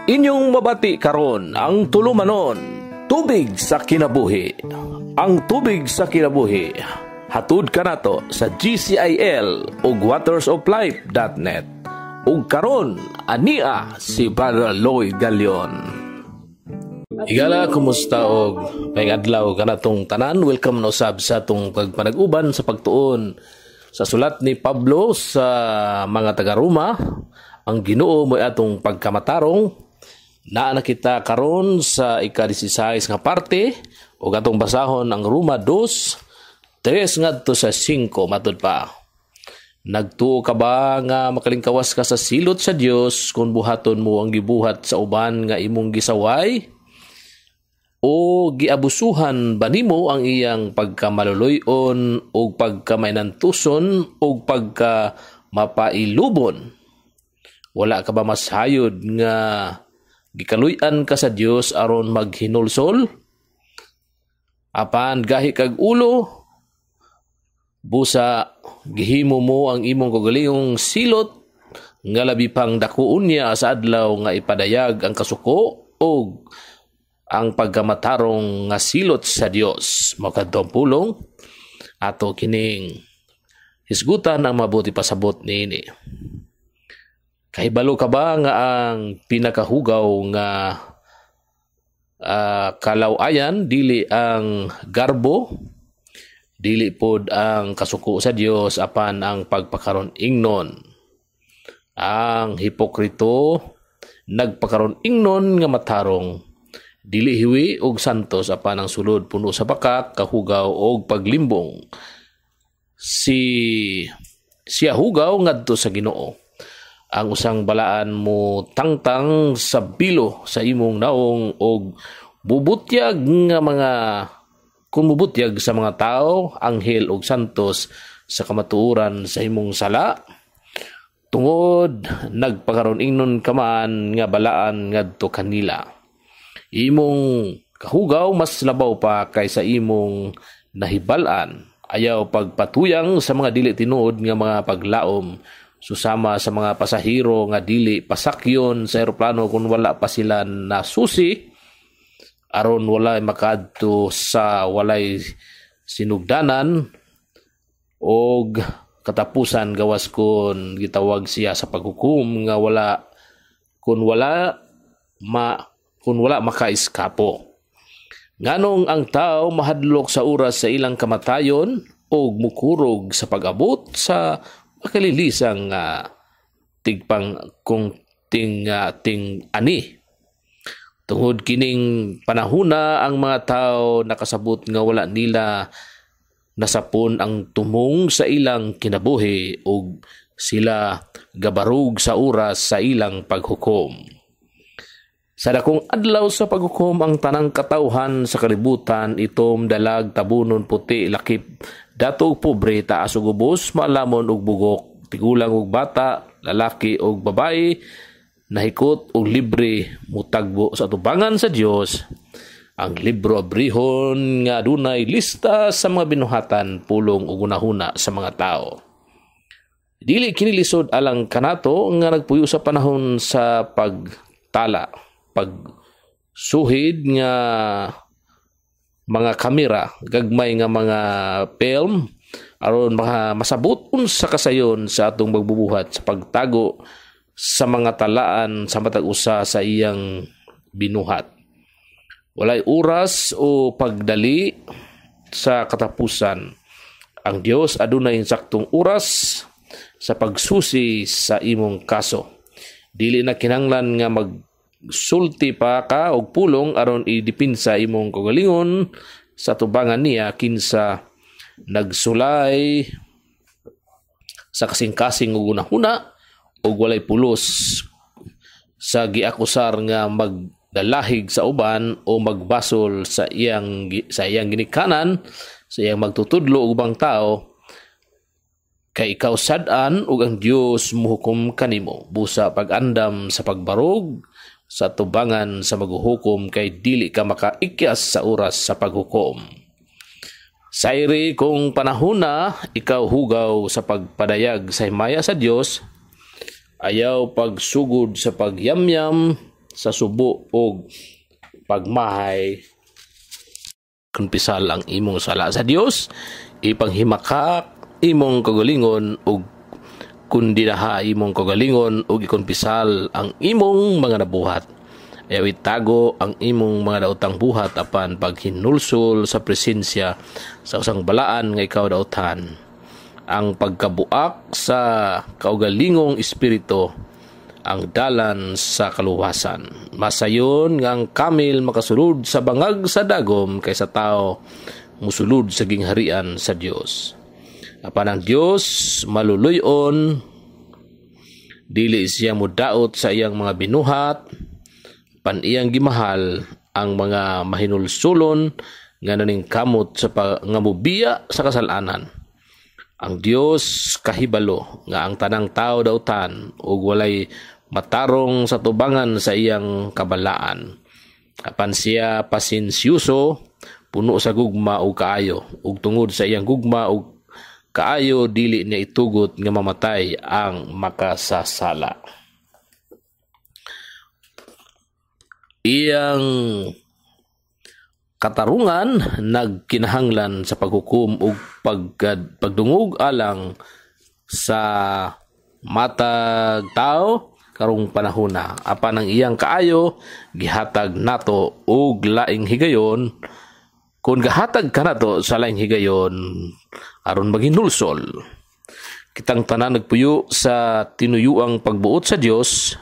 Inyong mabati karon ang tulumanon, Tubig sa Kinabuhi. Ang Tubig sa Kinabuhi hatud kanato sa GCIL ug watersoflife.net. Ug karon ania si Brother Lloyd Galion. Higala, kumusta og maayong adlaw kanatong tanan? Welcome na usab sa atong pagpanag-uban sa pagtuon sa sulat ni Pablo sa mga taga-Roma. Ang Ginoo mo'y atong pagkamatarong. Naa na kita karon sa ika-16 nga parte ug atong basahon ang Roma 2:3 ngadto sa 5. Matud pa. Nagtuo ka ba nga makalingkawas ka sa silot sa Dios kung buhaton mo ang gibuhat sa uban nga imong gisaway? O giabusuhan ba nimo ang iyang pagkamaluloy-on ug pagkamainantuson ug pagkamapailubon? Wala ka ba masayod nga gikaluy-an ka sa Dios aron maghinulsol? Apan gahi kag ulo, busa gihimo mo ang imong kaugalingong silot nga labi pang dako unya sa adlaw nga ipadayag ang kasuko ug ang pagkamatarong nga silot sa Dios. Mao kadto ang pulong, ato kining hisgutan ang mabuti pasabot niini. Kahibalo ka ba nga ang pinakahugaw nga kalawayan dili ang garbo, dili pod ang kasuko sa Dios, apan ang pagpakaron ingnon? Ang hipokrito nagpakaron ingnon nga matarong, dili hiwi og santos, apan ang sulod puno sa bakak, kahugaw og paglimbong. Si siya hugaw ngadto sa Ginoo. Ang usang balaan mo tangtang sa bilo sa imong naong og bubutyag nga mga kung mubutyag sa mga tao, anghel og santos sa kamatuoran sa imong sala, tungod nagpakaron ingnon ka man nga balaan ngadto kanila. Imong kahugaw mas labaw pa kaysa imong nahibal-an. Ayaw pagpatuyang sa mga dili tinuod nga mga paglaom, susama sa mga pasahero nga dili pasakyon sa eroplano kung wala pa sila nasusi, aron walay makaadto sa walay sinugdanan og katapusan, gawas kon gitawag siya sa paghukom nga wala kun wala makaiskapo. Nganong ang tao mahadlok sa oras sa ilang kamatayon og mukurog sa pag-abot sa makalilisang tigpang kung ting ting ani? Tungod kining panahuna, ang mga tao nakasabot nga wala nila nasapon ang tumong sa ilang kinabuhi ug sila gabarug sa oras sa ilang paghukom. Sa dakong adlaw sa paghukom, ang tanang katawhan sa kalibutan, itom, dalag, tabunon, puti, lakip, dato ug pobre, taas ug ubos, maalamon ug bugok, tigulang ug bata, lalaki ug babae, nahikot ug libre, mutagbo sa atubangan sa Dios. Ang libro abrihon nga adunay lista sa mga binuhatan, pulong ug hunahuna sa mga tao. Dili kini lisod alang kanato nga nagpuyo sa panahon sa pagtala, pagsuhid nga mga kamera, gagmay nga mga film aron masabot unsa kasayon sa atong magbubuhat sa pagtago sa mga talaan sa matag usa sa iyang binuhat. Walay oras o pagdali sa katapusan. Ang Dios adunay insaktong oras sa pagsusi sa imong kaso. Dili na kinahanglan nga magsulti pa ka og pulong aron idepinsa imong kaugalingon sa tubangan niya, kinsa nagsulay sa kasing-kasing ug hunahuna ug walay pulos sa giakusar nga magdalahig sa uban o magbasol sa iyang ginikanan, sa iyang magtutudlo ug ubang tao, kay ikaw sad-an ug ang Dios muhukom kanimo. Busa pag-andam sa pagbarog sa tubangan sa maghuhukom, kay dili ka makaikyas sa oras sa paghukom. Sayri kung panahona ikaw hugaw sa pagpadayag sa himaya sa Dios, ayaw pagsugod sa pagyamyam. Sa subo og pagmahay, kumpisal ang imong sala sa Dios, ipanghimakak imong kagalingon ug kundinaha imong kagalingon ug ikumpisal ang imong mga nabuhat. Ayaw itago ang imong mga daotang buhat apan paghinulsol sa presensya sa usang balaan nga ikaw daotan. Ang pagkabuak sa kaugalingong espiritu ang dalan sa kaluwasan. Masayon nga ang kamil makasulod sa bangag sa dagom kaysa tao musulod sa gingharian sa Dios. Apan ang Dios maluluyon, dili siya mudaot sa iyang mga binuhat, pan iyang gimahal ang mga mahinulsulon nga naningkamot sa nga mubiya sa kasalanan. Ang Dios kahibalo nga ang tanang tao dautan ug walay matarong sa tubangan sa iyang kabalaan. Apan siya pasensyuso, puno sa gugma ug kaayo, ug tungod sa iyang gugma ug kaayo dili niya itugot nga mamatay ang makasasala. Iyang katarungan nagkinahanglan sa paghukom ug pagdungog alang sa matag tao karong panahona. Apan ang iyang kaayo gihatag nato og laing higayon, kun gahatag kanato sa laing higayon aron maghinulsol. Kitang tanan nagpuyo sa tinuyuang pagbuot sa Dios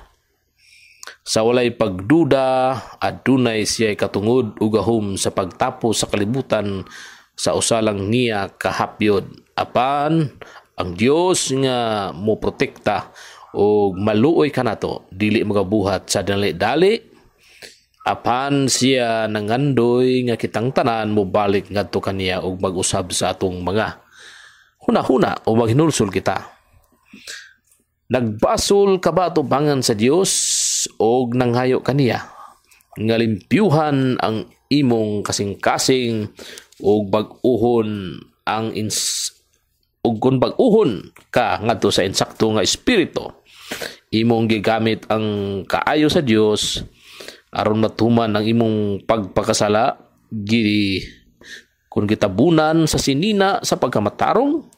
sa walay pagduda, adunay siya katungod ug gahom sa pagtapos sa kalibutan sa usa lang niya kahapyod. Apan ang Dios nga mo protekta og maluoy kanato dili magabuhat sa dali-dali, apan siya nangandoy nga kitang tanan mobalik ngadto kaniya ug mag-usab sa atong mga hunahuna o maghinulsol kita. Nagbasol ka ba atubangan sa Dios og nanghayo kaniya nga limpyuhan ang imong kasing-kasing ug bag-uhon ang ug kun bag-uhon ka ngadto sa insakto nga espiritu, imong gigamit ang kaayo sa Dios aron matuman ang imong pagpakasala, kun gitabunan sa sinina sa pagkamatarong?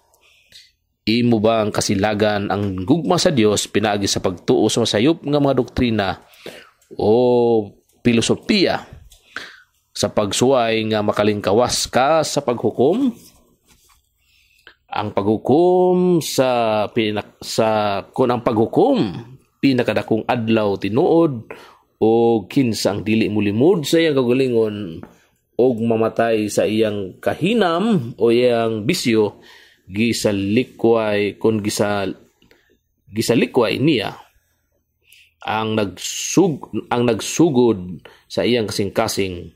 Imo ba ang kasilagan ang gugma sa Dios pinaagi sa pagtuo sa masayop nga mga doktrina o filosofiya sa pagsuway nga makalingkawas ka sa paghukom? Ang paghukom sa pinak sa kun ang paghukom pinakadakong adlaw tinuod, o kinsa ang dili molimod sa iyang kaugalingon og mamatay sa iyang kahinam o iyang bisyo, gisalikway kun gisalikway niya ang nagsugod sa iyang kasing-kasing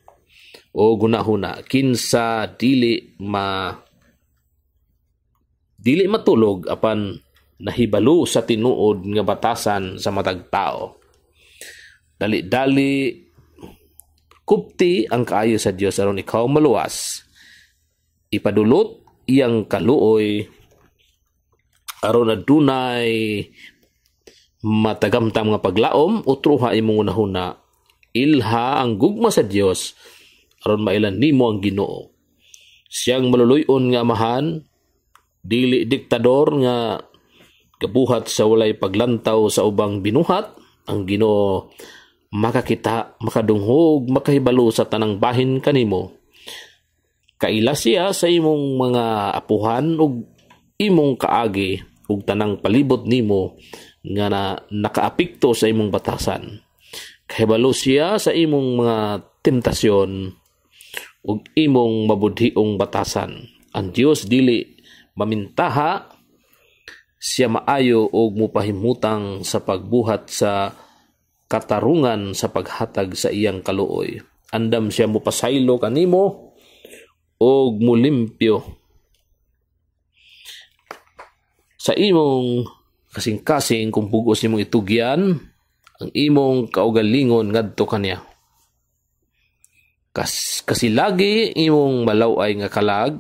o gunahuna. Kinsa dili matulog apan nahibalo sa tinuod nga batasan sa matag tao. Dali-dali kupti ang kaayo sa Dios aron ikaw maluwas. Ipadulot iyang kaluoy aron adunay matagamtam nga paglaom, utruha imong hunahuna. Ilha ang gugma sa Dios aron mailan nimo ang Ginoo. Siyang maluluy-on nga amahan, dili diktador nga gabuhat sa walay paglantaw sa ubang binuhat. Ang Ginoo makakita, makadunghog, makahibalo sa tanang bahin kanimo. Kaila siya sa imong mga apuhan ug imong kaagi ug tanang palibot nimo nga nakaapekto sa imong batasan. Kahibalo siya sa imong mga tentasyon ug imong mabudhiong batasan. Ang Dios dili mamintaha, siya maayo ug mupahimutang sa pagbuhat sa katarungan sa paghatag sa iyang kaluoy. Andam siya mopasaylo kanimo og mulimpyo sa imong kasing-kasing kung bug-os nimong itugyan ang imong kaugalingon ngadto kaniya. Kasilagi imong malaw-ay nga kalag,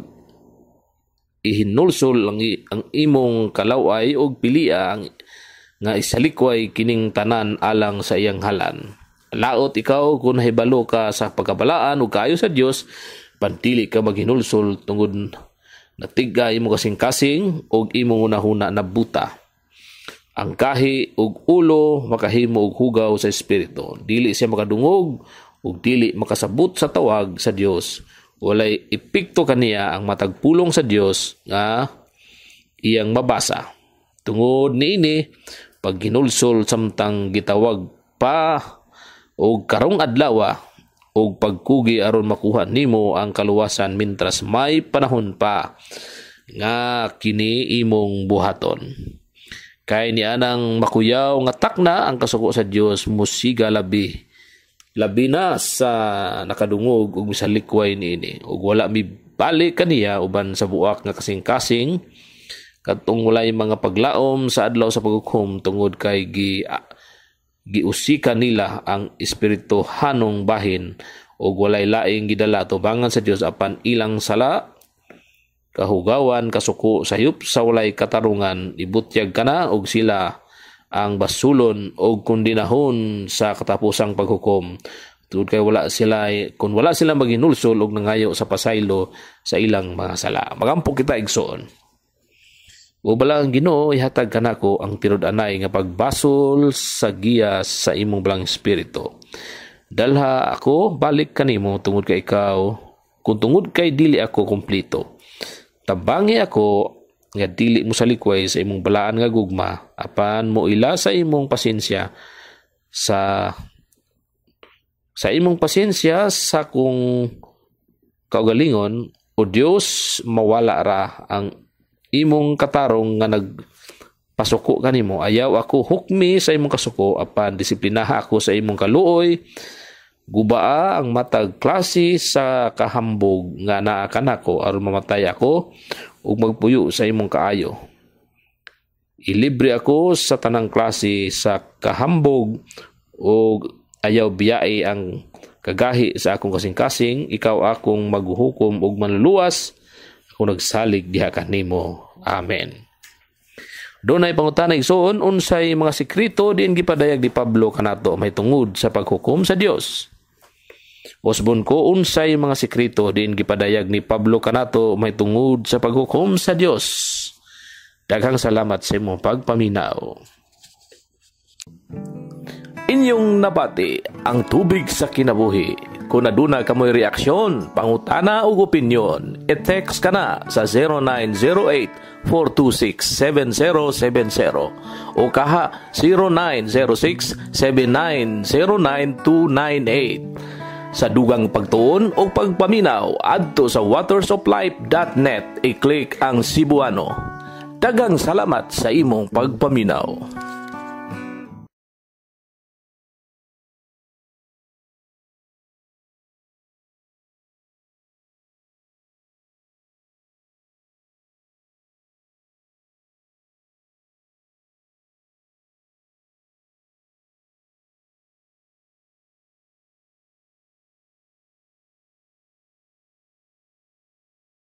ihinulsol ang imong kalaway og pilia ang nga isalikway kining tanan alang sa iyang halan. Laot ikaw kung nahibalo ka sa pagkabalaan ug kaayo sa Dios, pantili ka maghinulsol tungod natiga imo kasing-kasing ug imong hunahuna na buta. Ang kahi ug ulo makahimo og hugaw sa espiritu. Dili siya makadungog ug dili makasabot sa tawag sa Dios. Walay epekto kaniya ang matag pulong sa Dios nga iyang mabasa. Tungod niini, paghinulsol samtang gitawag pa og karong adlaw og pagkugi aron makuha nimo ang kaluwasan mintras may panahon pa nga kini imong buhaton. Kay ni anang makuyaw nga takna, ang kasuko sa Dios musiga labi labi na sa nakadungog ug misalikway niini ug wala mibalik kaniya uban sa buak nga kasing-kasing kadtong walay mga paglaom sa adlaw sa paghukom, tungod kay giusika nila ang espirituhanong bahin ug walay laing gidala tubangan sa Dios apan ilang sala, kahugawan, kasuko, sayop sa walay katarungan. Ibutyag kana og sila ang basulon og kondinahon sa katapusang paghukom, tungod kay wala sila kung wala sila maghinulsol og nangayo sa pasaylo sa ilang mga sala. Magampo kita, igsoon. O balaang Ginoo, ihatag kanako ang tinud-anay nga pagbasol sa giya sa imong Balaang Espiritu. Dalha ako balik kanimo tungod kay ikaw, kung tungod kay dili ako kompleto. Tabangi ako nga dili mo salikway sa imong balaan nga gugma, apan mo ila sa imong pasensya sa imong pasensya sa kong kaugalingon. O Dios, mawala ra ang imong katarong nga nagpasuko kanimo. Ayaw ako hukmi sa imong kasuko, apan disiplinaha ako sa imong kaluoy. Gubaa ang matag klase sa kahambog nga naa kanako aron mamatay ako ug magpuyo sa imong kaayo. Ilibre ako sa tanang klase sa kahambog ug ayaw biyai ang kagahi sa akong kasing-kasing. Ikaw akong maghuhukom ug manluluwas. Ako nagsalig diha kanimo. Amen. Dunay pangutana, igsoon: unsay mga sekreto diin gipadayag ni Pablo kanato mahitungod sa paghukom sa Dios? Usbon ko, unsay mga sekreto diin gipadayag ni Pablo kanato mahitungod sa paghukom sa Dios? Daghang salamat sa imong pagpaminaw. Inyong nabati ang Tubig sa Kinabuhi. Kung aduna kamoy reaksyon, pangutana ug opinyon, i-text kana sa 0908 426 7070 o kaha 0906 7909 298. Sa dugang pagtuon o pagpaminaw, adto sa watersoflife.net, i-click ang Cebuano. Daghang salamat sa imong pagpaminaw.